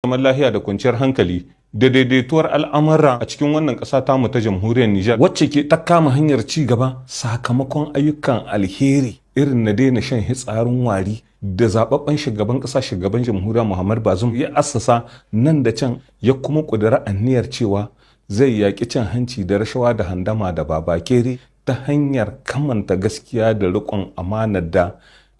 Zaman lahiya da kwanciyar hankali da daidaituwar al'amura a cikin wannan ƙasa tamu ta Jamhuriyar Nijar, wacce ke ta kama hanyar ci gaba sakamakon ayyukan alheri irin na daina shan hitsarin wari da zababben shugaban ƙasa, shugaban jamhuriya Muhammad Bazum ya assasa nan da can, ya kuma ƙudiri aniyar cewa zai yaƙi cin hanci da rashawa da handama da babakere ta hanyar kamanta gaskiya da riƙon amanar da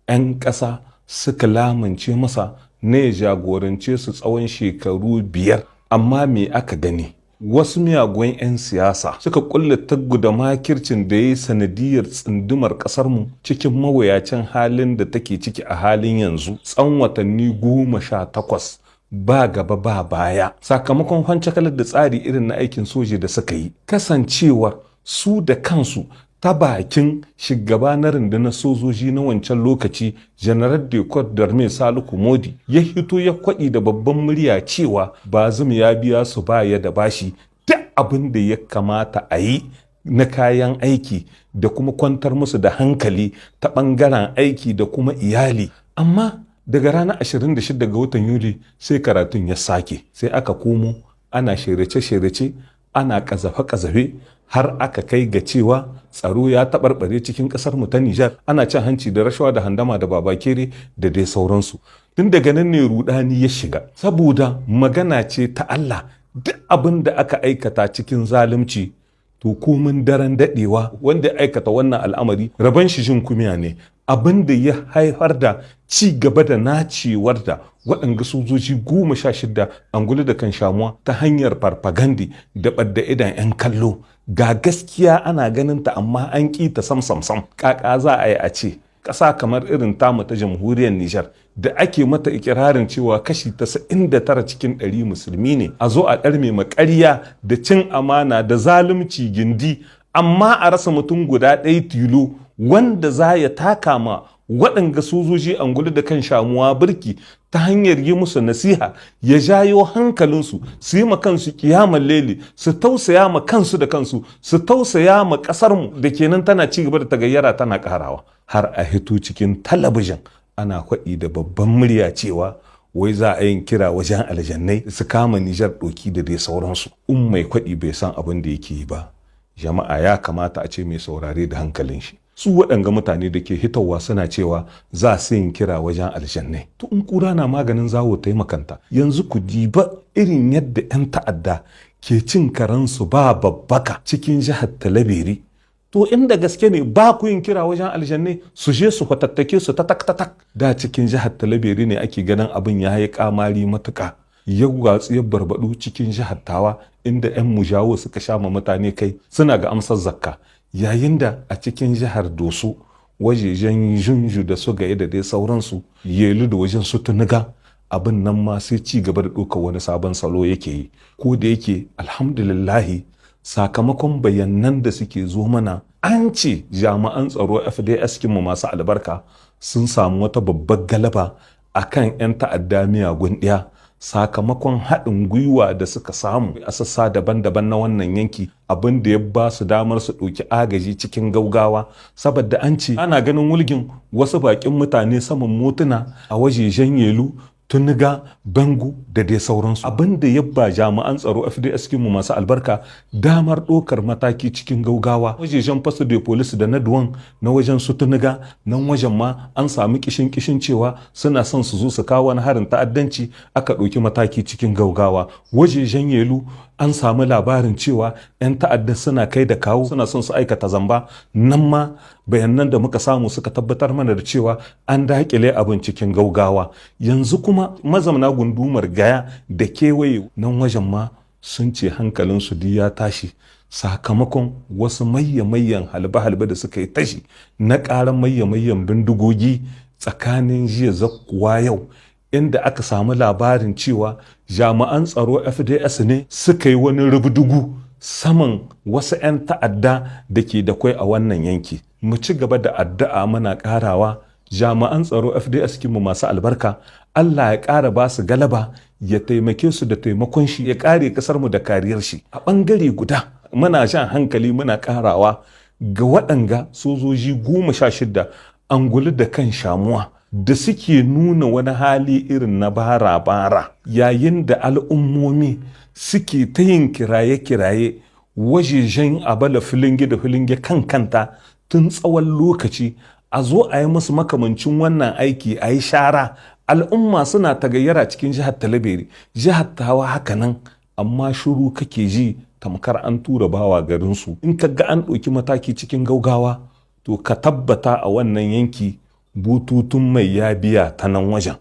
'yan ƙasa suka lamunce masa ne ya jagorance su tsawon shekaru 5. Amma me aka gani? Wasu miyagun 'yan siyasa suka kulle taggu da makircin da ya yi sanadiyar tsundumar ƙasarmu cikin mawuyacin halin da take ciki a halin yanzu, tsawon watanni 18 ba gaba ba baya, sakamakon fancakalar da tsari irin na aikin soji da suka yi, kasancewar su da kansu ta bakin shugaba na rundunar sojoji na wancan lokaci, General de Cote Darme Salihu Modi, ya hito ya kwaɗi da babban murya cewa Bazum ya biya su baya da bashi duk abin da ya kamata a yi na kayan aiki da kuma kwantar musu da hankali ta ɓangaren aiki da kuma iyali. Amma daga ranar 26 ga watan Yuli sai karatun ya sake, sai aka komo ana shirye-shirye, ana kazafe-kazafe, har aka kai ga cewa tsaro ya taɓarɓare cikin ƙasar mu ta Nijar, ana cin hanci da rashawa da handama da babakere da dai sauransu. Tun daga nan ne rudani ya shiga, saboda magana ce ta Allah, duk abin da aka aikata cikin zalunci, to komin daren daɗewa wanda ya aikata wannan al'amari rabon shi jin kumiya ne. Abin da ya haifar da ci gaba da nacewar da waɗanga sojoji 16 angulu da kan shamuwa ta hanyar farfagandi da ɓadda idan 'yan kallo, ga gaskiya ana ganin ta amma an ƙi ta sam sam sam. Ƙaƙa za a yi a ce ƙasa kamar irin tamu ta Jamhuriyar Nijar, da ake mata ikirarin cewa kashi 99 cikin 100 musulmi ne, a zo a ɗarme maƙarya da cin amana da zalunci gindi, amma a rasa mutum guda ɗaya tilo wanda za ya taka ma waɗanga sojoji angulu da kan shamuwa birki ta hanyar yi musu nasiha, ya jayo hankalinsu su yi ma kansu kiyamar leli, su tausaya ma kansu da kansu, su tausaya ma ƙasarmu da kenan tana ci gaba da tagayyara tana ƙarawa, har a hito cikin talabijin ana kwaɗi da babban murya cewa wai za a yin kira wajen aljannai su kama Nijar ɗoki da dai sauransu. In mai kwaɗi bai san abin da yake yi ba, jama'a ya kamata a ce mai saurare da hankalin shi. Su waɗanga mutane da ke hitowa suna cewa za su yin kira wajen aljannai, to in kura na maganin zawo taimakanta. Yanzu ku diba irin yadda 'yan ta'adda ke cin karansu ba babbaka cikin jihar Talabiri. To inda gaske ne ba ku yin kira wajen aljannai su je su kwatattake su ta tak tak. Da cikin jihar Talabiri ne ake ganin abin ya yi kamari matuka, ya watsu ya barbadu cikin jihar Tawa, inda 'yan mujawo suka sha ma mutane kai suna ga amsar zakka, yayin da a cikin jihar Doso, wajejen Junju da su Gaye da dai sauransu, Yelu da wajen su Tunuga, abin nan ma sai ci gaba da ɗaukar wani sabon salo yake yi. Ko da yake alhamdulillahi, sakamakon bayanan da suke zo mana, an ce jami'an tsaro FDS mu masu albarka sun samu wata babbar galaba akan 'yan ta'adda miyagun ɗaya, sakamakon haɗin gwiwa da suka samu a sassa daban-daban na wannan yanki, abin da ya ba su damar su ɗauki agaji cikin gaugawa, saboda an ce ana ganin wulgin wasu baƙin mutane saman motuna a wajejen Yelu, Tuniga, Bangu da dai sauransu, abin da ya ba jami'an tsaro FDS mu masu albarka damar ɗaukar mataki cikin gaugawa. Wajejen Faso de Police da na Duwan na wajen su Tuniga, nan wajen ma an sami kishin kishin cewa suna son su zo su kawo wani harin ta'addanci, aka ɗauki mataki cikin gaugawa. Wajejen Yelu an samu labarin cewa 'yan ta'adda suna kai da kawo, suna son su aikata zamba, nan ma bayanan da muka samu suka tabbatar mana da cewa an daƙile abin cikin gaugawa. Yanzu kuma mazamna gundumar Gaya da kewaye nan wajen ma sun ce hankalinsu duk ya tashi, sakamakon wasu mayya-mayyan halbe-halbe da suka yi tashi na ƙaran mayya-mayyan bindigogi tsakanin jiya zakkuwa yau, inda aka samu labarin cewa jami'an tsaro FDS ne suka yi wani rubdugu saman wasu 'yan ta'adda da ke da kwai a wannan yanki. Mu ci gaba da addu'a, muna karawa jami'an tsaro FDS kinmu masu albarka, Allah ya ƙara ba su galaba, ya taimake su da taimakon shi, ya ƙare ƙasarmu da kariyar shi. A ɓangare guda muna jan hankali, muna ƙarawa ga waɗanga sojoji 16 angulu da kan shamuwa. Da suke nuna wani hali irin na bara-bara yayin da al'ummomi suke ta yin kiraye-kiraye wajejen abala filinge da filinge kan kanta tun tsawon lokaci a zo a yi musu makamancin wannan aiki, a yi shara. Al'umma suna tagayyara cikin jihar Talabere, jihar Tawa hakanan, amma shiru kake ji tamkar an tura bawa garinsu. In ka ga an ɗauki mataki cikin gaugawa, to ka tabbata a wannan yanki bututun mai ya biya ta nan wajen,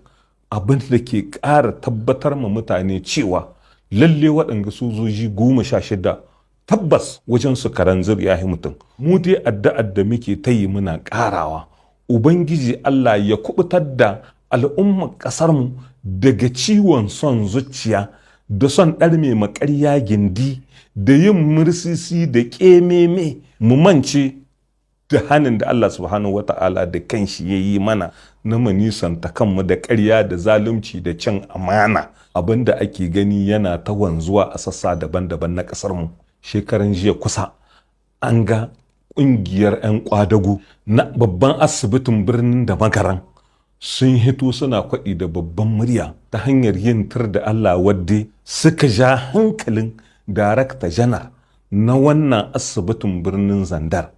abin da ke ƙara tabbatar ma mutane cewa lalle waɗanga sojoji 16 tabbas wajen su karanzir ya yi mutum. Mu dai addu'ar da muke ta yi muna ƙarawa, Ubangiji Allah ya kubutar da al'ummar ƙasarmu daga ciwon son zuciya da son ɗarme maƙarya gindi da yin mursisi da ƙememe, mu mance da hannun da Allah subhanahu wa ta'ala da kanshi ya yi mana na mu nisanta kanmu da ƙarya da zalunci da cin amana. Abin da ake gani yana ta wanzuwa a sassa daban-daban na ƙasarmu. Shekaran jiya kusa an ga ƙungiyar 'yan kwadago na babban asibitin birnin da Magaran sun hito suna kwaɗi da babban murya ta hanyar yin tur da Allah wadde, suka ja hankalin darakta janar na wannan asibitin birnin Zandar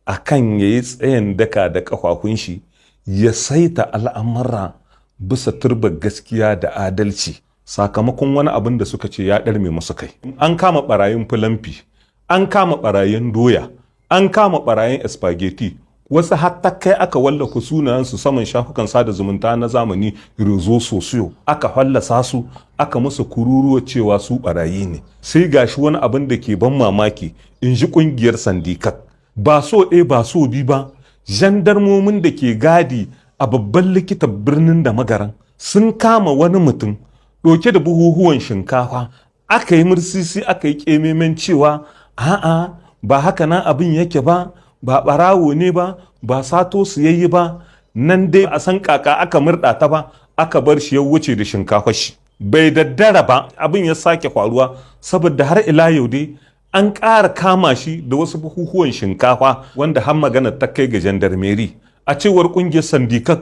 akan ya yi tsayin daka da ƙafafun shi ya saita al'amura bisa turbar gaskiya da adalci, sakamakon wani abin da suka ce ya ɗarme musu kai. An kama ɓarayin filamfi, an kama ɓarayin doya, an kama ɓarayin spaghetti, wasu hatta kai aka wallafa sunayensu saman shafukan sada zumunta na zamani, rezo sosiyo, aka fallasa su, aka musu kururuwa cewa su barayi ne. Sai gashi wani abin da ke ban mamaki, in ji kungiyar sandikat, ba so ɗaya ba so biyu ba, jandarmomin da ke gadi a babban likita birnin da Magaran sun kama wani mutum ɗauke da buhuhuwan shinkafa. Aka yi mursisi, aka yi ƙememen cewa a'a, ba haka nan abin yake ba, ba ɓarawo ne ba, ba sato su yayi ba. Nan dai a san kaka aka murɗa ta ba, aka bar shi ya wuce da shinkafa shi. Bai daddara ba abin ya sake faruwa, saboda har ila yau dai an ƙara kama shi da wasu bukukuwan shinkafa, wanda har magana ta kai ga jandarmeri. A cewar ƙungiyar sandikat,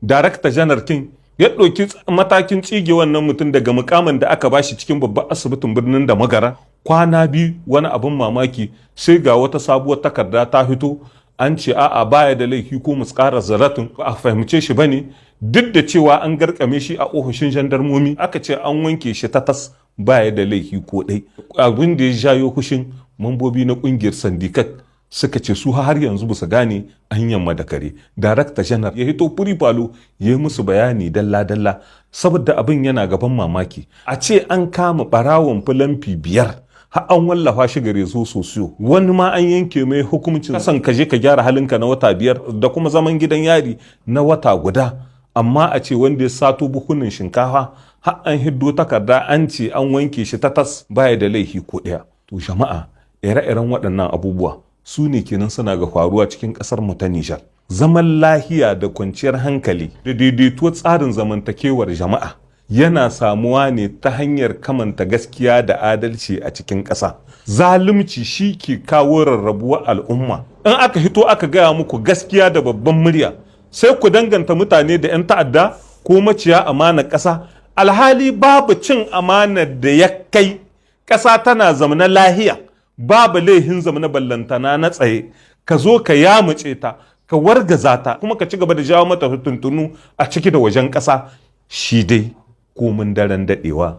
darakta janar king ya ɗauki matakin tsige wannan mutum daga mukamin da aka bashi cikin babban asibitin birnin da Magara. Kwana biyu, wani abin mamaki, sai ga wata sabuwar takarda ta fito, an ce a'a, baya da laifi ko muskara zaratin, ba a fahimce shi bane, duk da cewa an garkame shi a ofishin jandarmomi. Aka ce an wanke shi ta tas, baya da laifi ko ɗai. Abin da ya jayo hushin mambobi na kungiyar sandikat, suka ce su har yanzu ba su gane an yamma da kare. Darakta janar ya hito furi falo ya yi musu bayani dalla-dalla, saboda abin yana gaban mamaki, a ce an kama barawon filamfi 5 har an wallafa shi gare su sosiyo, wani ma an yanke mai hukuncin kasan ka je ka gyara halinka na wata 5 da kuma zaman gidan yari na wata guda, amma a ce wanda ya sato buhunan shinkafa har an hiddo takarda an ce an wanke shi ta tas, baya da laifi ko ɗaya. To jama'a, ire-iren waɗannan abubuwa su ne kenan suna ga faruwa cikin ƙasar mu ta Nijar. Zaman lahiya da kwanciyar hankali da daidaituwar tsarin zamantakewar jama'a yana samuwa ne ta hanyar kamanta gaskiya da adalci a cikin ƙasa. Zalunci shi ke kawo rarrabuwar al'umma. In aka hito aka gaya muku gaskiya da babban murya, sai ku danganta mutane da 'yan ta'adda ko maciya amanar ƙasa, alhali babu cin amanar da ya kai ƙasa tana zamana lahiya. Babu laihin zamana ballantana na tsaye, ka zo ka yamuce ta, ka wargaza ta, kuma ka ci gaba da jawo mata tuntunu a ciki da wajen ƙasa. Shi dai komin daren daɗewa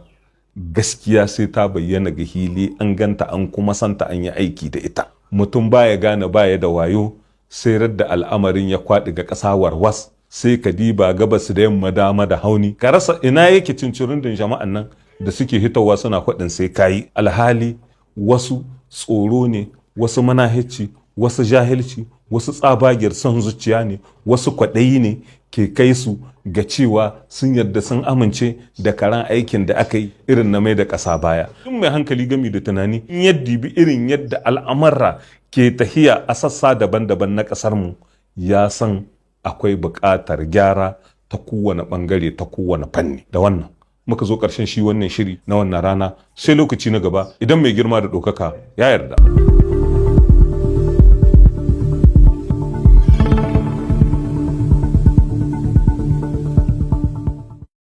gaskiya sai ta bayyana ga hili, an ganta an kuma santa, an yi aiki da ita. Mutum baya gane baya da wayo sai radda al'amarin ya kwaɗi ga ƙasa warwas, sai ka diba gabas da yamma, dama da hauni, ka rasa ina yake cincirindin jama'an nan da suke hitowa suna kwaɗin sai kayi. Alhali wasu tsoro ne, wasu manahici, wasu jahilci, wasu tsabagiyar son zuciya ne, wasu kwaɗayi ne ke kai su ga cewa sun yarda sun amince da karan aikin da aka yi irin na mai da ƙasa baya. Duk mai hankali gami da tunani, in ya dibi irin yadda al'amarra ke tahiya a sassa daban-daban na ƙasarmu, ya san akwai buƙatar gyara ta kowane ɓangare, ta kowane fanni. Da wannan muka zo ƙarshen shi wannan shiri na wannan rana, sai lokaci na gaba idan mai girma da ɗaukaka ya yarda.